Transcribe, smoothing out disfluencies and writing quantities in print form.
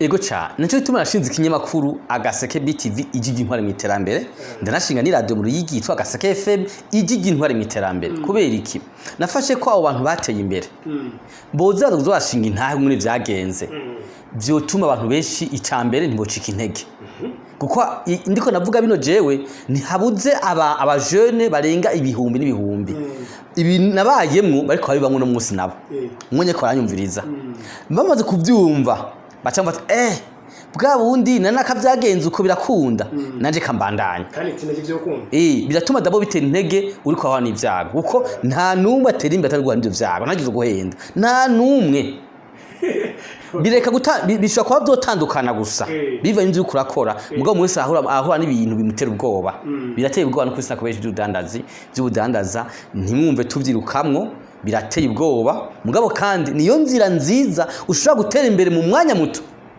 Ego cyane, nicyo gituma nashinze ikinyamakuru Agaseke BTV, ijwi ry'intwari mu iterambere. Ndanashinga n'iradiyo mu Ruyigi yitwa Agaseke FM, ijwi ry'intwari mu iterambere. Kubera iki? Nafashe ko abo bantu bateye imbere boza bazashinga intahe muri vyagenze, vyotuma abantu benshi, icambere, ntibocika intege, kuko ndiko navuga bino, jewe ntihabuze aba jeunes barenga ibihumbi n'ibihumbi ibi nabayemwo bariko babibamwo no munsi nabo mwenye ko baranyumviriza. Bamaze kuvyumva, baca bati: "Bwa bundi nanaka vyagenze uko, birakunda, nanje kambandanya." Kandi itinege vyo kumva. Biratuma dabo bitera intege uriko ahana n'ivyago, kuko nta numwe atera imbere atari guhana ivyo vyago. Ntagize guhenda, nta numwe bireka bishobora kuba vyotandukana gusa bivanye n'ivyo uriko urakora. Mugabo wese ahura n'ibintu bimutera ubwoba. Birateye ubwoba no kwisi kubesha ivy'ubudandaza, ntimwumve tuvyirukamwo, birateye ubwoba. Mugabo kandi niyo nzira nziza ushobora gutera imbere mu mwanya muto.